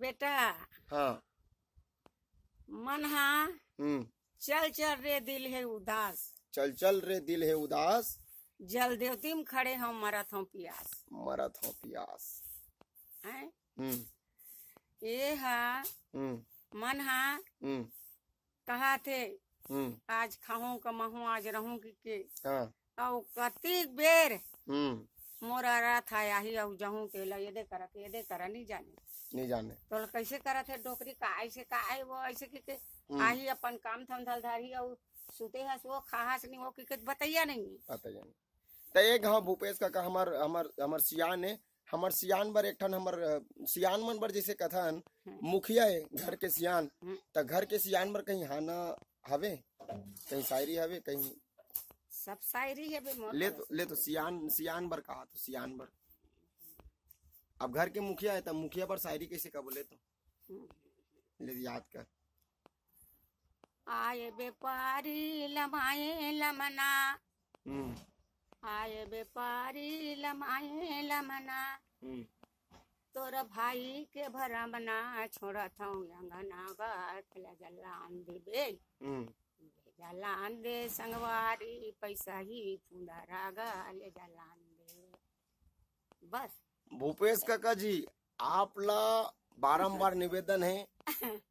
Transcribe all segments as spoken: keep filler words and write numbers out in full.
बेटा, हाँ। मन हा हम्म। चल चल रे दिल हे उदास। चल चल रे दिल हे उदास। जल देवती में खड़े हंव, मरत हंव पियास। मरत हंव पियास। हैं? हम्म। ये हा हम्म। मन हा हम्म। कहा थे, हम्म। आज खाहूं कमाहूं, आज रहूं कि के। हाँ। अउ कतिक बेर हम्म। मोर अरथ आही अउ जहूं के ला, एदे करा के, एदे करा, नहीं जाने। नहीं जाने। तो कैसे करत हे डोकरी का, ऐसे का आए, वो ऐसे कि के हम्म। आही अपन काम धंधा ल धारही अउ सुते हस वो, खाहस नहीं वो कि के बताइया नहीं। बताइया नहीं। त एक हाँ भूपेश काका हमर, हमर, हमर सियान हे, हमर सियान बर एक ठन हमर, अ, सियान मन बर जैसे कथन हम्म। मुखिया हे घर के सियान, हम्म। त घर के सियान बर कहीं हाना हवे, कहीं शायरी हवे, कहीं सब शायरी हवे मोर ले तो, तरफ से। ले तो सियान, सियान बर कहा तो सियान बर। अब घर के मुखिया हे त मुखिया बर शायरी कैसे कबो ले तो। हम्म। ले याद कर। आए बेपारी लमाए लमना, हम्म। आए बेपारी लमाए लमना, हम्म। तोर भाई के भरमना, छोड़त हंव अंगना गत, ले जलान देबे। हम्म। ले जलान दे संगवारी, पैसा ही फुंदरा गा, ले जलान दे। बस। भूपेश काका जी, आप ला बारंबार निवेदन हे,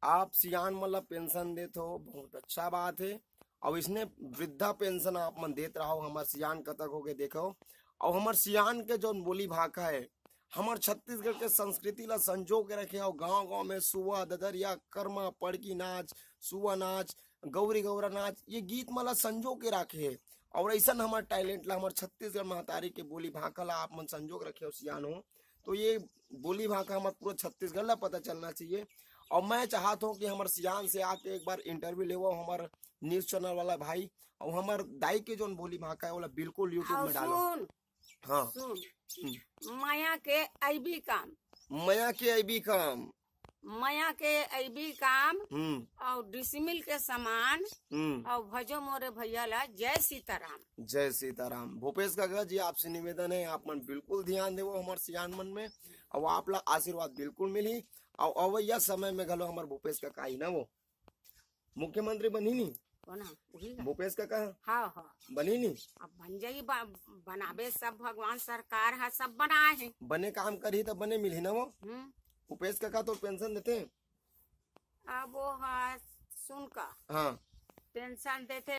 आप सियान मन ला पेंशन देत हो, बहुत अच्छा बात हे। अउ इसने वृद्धा पेंशन आप मन देत रहो, हमर सियान कतक होगे देखो। अउ हमर सियान के जौन बोली भाखा हे, हमर छत्तीसगढ़ के संस्कृति ला संजो के रखे हे। गांव-गांव में सुआ, ददरिया, करमा, पड़की नाच, सुआ नाच, गौरी गौरा नाच, ये गीत मन ला संजो के रखे हे। अउ अइसन हमर talent ला, हमर छत्तीसगढ़ महतारी के बोली भाखा ला आप मन संजो के रखे हो सियान हो, तो ये बोली भाखा हमर पूरा छत्तीसगढ़ ला पता चलना चाहिए। अउ मैं चाहत हंव कि हमर सियान से आके एक बार interview लेवो हमर news channel वाला भाई, अउ हमर दाई के जौन बोली भाखा हे, ओला बिल्कुल YouTube अउ में डालो। सुन, हाँ। सुन, हम्म। मया के अइबी काम। मया के अइबी काम। मया के अइबी काम हम्म। अउ डिसमिल के समान हम्म। अउ भजो मोरे भैया ला जय सीताराम। जय सीताराम। भूपेश काका जी, आपसे निवेदन हे, आप मन बिल्कुल ध्यान देवो हमर सियान मन में, अउ आप ला आशीर्वाद बिल्कुल मिलही। अउ अवइया समय में घलो हमर भूपेश काका ही ना वो मुख्यमंत्री बनही नी? कोन हा? उही हा। भूपेश काका? हाँ, हाँ। बनही नी? अब बन जाही, ब-, बनाबे सब भगवान सरकार हा, सब बनाए हे। बने काम करही त बने मिलही ना वो? हम्म। भूपेश काका तो पेंशन देथे? अब वो हा, सुन का। हाँ। पेंशन देथे।